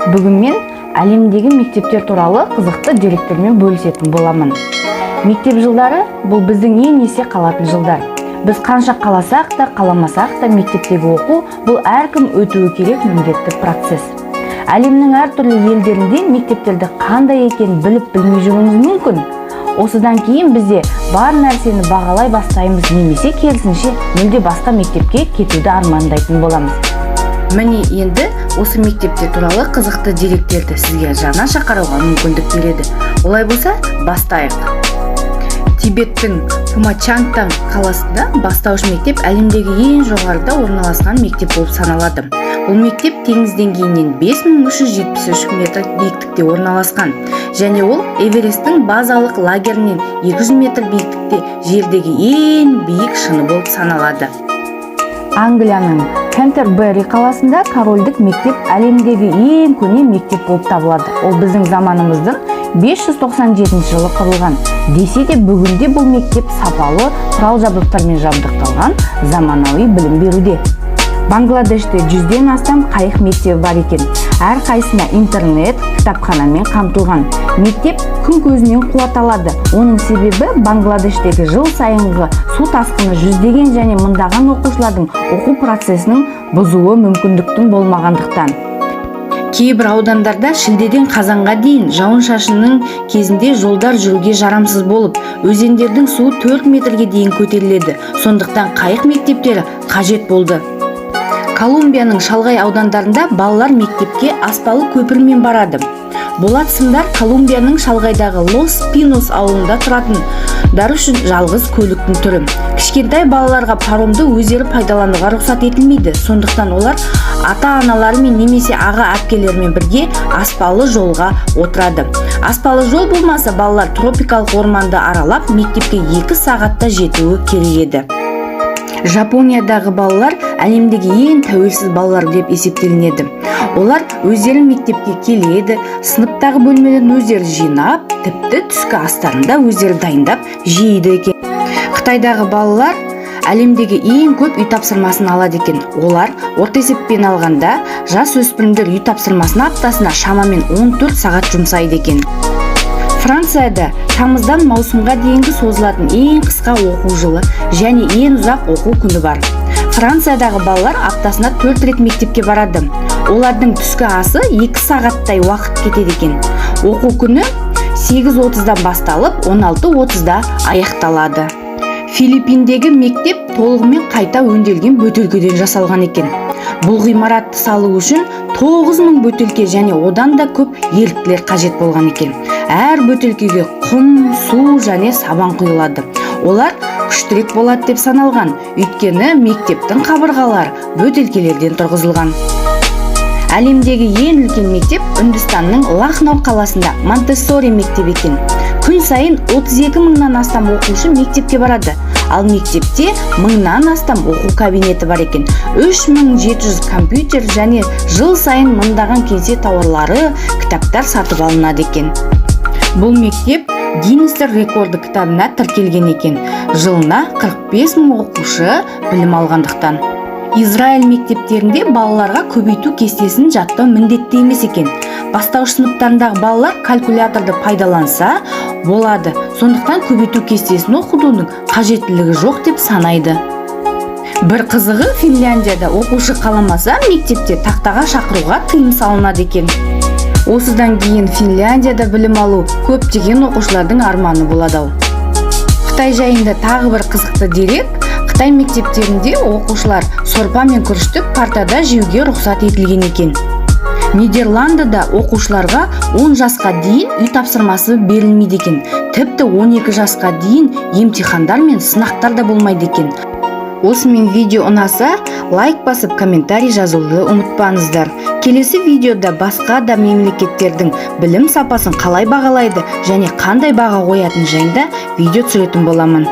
Бүгін мен әлемдегі мектептер туралы қызықты деректермен бөлісетін боламын. Мектеп жылдары – бұл біздің ең есте қалатын жылдар. Біз қанша қаласақ та, қаламасақ та, мектептегі оқу – бұл әркім өтуі керек міндетті процесс. Әлемнің әртүрлі елдерінде мектептерді қандай екенін біліп білмей жүруіміз мүмкін. Осыдан кейін бізде бар нәрсені бағалай бастаймыз немесе керісінше, мүлде басқа мектепке кетуді армандайтын боламыз. Міне, енді осы мектептер туралы қызықты деректерді сізге жаңаша қарауға мүмкіндік береді. Олай болса, бастайық. Тибеттің Пумачангтан қаласында бастауыш мектеп әлемдегі ең жоғарыда орналасқан мектеп болып саналады. Бұл мектеп теңіз деңгейінен 5373 метр биіктікте орналасқан және ол Эвересттің базалық лагерінен 200 метр биіктікте жердегі ең биік шыңы болып саналады. Англияның Кентербери қаласында корольдік мектеп әлемдегі ең көне мектеп болып табылады. Ол біздің заманымыздың 597 жылы құрылған. Десе де, бүгінде бұл мектеп сапалы құрал жабдықтармен жабдықталған, заманауи білім беруде. Бангладеште 100-ден астам қайық мектебі бар екен. Әрқайсысына интернет, кітапханамен қамтылған. Мектеп күн көзінен қуат алады. Оның себебі Бангладештегі жыл сайынғы су тасқыны жүздеген және мыңдаған оқушылардың оқу процесінің бұзуы мүмкіндіктің болмағандықтан. Кейбір аудандарда шілдеден қазанға дейін жауын-шашынның кезінде жолдар жүруге жарамсыз болып, өзендердің суы 4 метрге дейін көтеріледі. Сондықтан қайық мектептері қажет болды. Колумбияның шалғай аудандарында балалар мектепке аспалы көпірмен барады. Болат сымдар Колумбияның шалғайдағы Лос Пинос ауылында тұратындар үшін жалғыз көліктің түрі. Кішкентай балаларға паромды өздері пайдалануға рұқсат етілмейді. Сондықтан олар ата аналарымен немесе аға әпкелерімен бірге аспалы жолға отырады. Аспалы жол болмаса, балалар тропикалық орманды аралап, мектепке 2 сағатта жетуі керек еді. Жапониядағы балалар әлемдегі ең тәуелсіз балалар деп есептелінеді. Олар өздері мектепке келеді, сыныптағы бөлмелерін өздері жинап, тіпті түскі астарын да өздері дайындап жейді екен. Қытайдағы балалар әлемдегі ең көп үй тапсырмасын алады екен. Олар орта есеппен алғанда, жас өспірімдер үй тапсырмасына аптасына шамамен 14 сағат жұмсайды екен. Францияда тамыздан маусымға дейінгі созылатын ең қысқа оқу жылы және ең ұзақ оқу күні бар. Франциядағы балалар аптасына төрт рет мектепке барады. Олардың түскі асы 2 сағаттай уақыт кетеді екен. Оқу күні 8.30-дан басталып, 16.30-да аяқталады. Филиппиндегі мектеп толығымен қайта өңделген бөтелкеден жасалған екен. Бұл ғимаратты салу үшін 9000 бөтелке және одан да көп еріктілер қажет болған екен. Әр бөтелкеге құм, су және сабан құйылады. Олар күштірек болады деп саналған, өйткені мектептің қабырғалары бөтелкелерден тұрғызылған. Әлемдегі ең үлкен мектеп Үндістанның Лахнау қаласында Монтессори мектебі екен. Күн сайын 32 мыңнан астам оқушы мектепке барады. Ал мектепте мыңнан астам оқу кабинеті бар екен, 3700 компьютер және жыл сайын мыңдаған кеңсе тауарлары, кітаптар сатып алынады екен. Бұл мектеп Гиннестер рекорды кітабына тіркелген екен, жылына 45 мың оқушы білім алғандықтан. Израиль мектептерінде балаларға көбейту кестесін жаттау міндетті емес екен. Бастауыш сыныптарындағы балалар калькуляторды пайдаланса болады, сондықтан көбейту кестесін оқытудың қажеттілігі жоқ деп санайды. Бір қызығы, Финляндияда оқушы қаламаса, мектепте тақтаға шақыруға тыйым салынады екен. Осыдан кейін Финляндияда білім алу көптеген оқушылардың арманы болады ау. Қытай жайында тағы бір қызықты дерек: Қытай мектептерінде оқушылар сорпа мен күрішті партада жеуге рұқсат етілген екен. Нидерландыда оқушыларға 10 жасқа дейін үй тапсырмасы берілмейді екен. Тіпті 12 жасқа дейін емтихандар мен сынақтар да болмайды екен. Осымен видео ұнаса, лайк басып, комментарий жазуды ұмытпаңыздар. Келесі видеода басқа да мемлекеттердің білім сапасын қалай бағалайды және қандай баға қоятын жайында видео түсіретін боламын.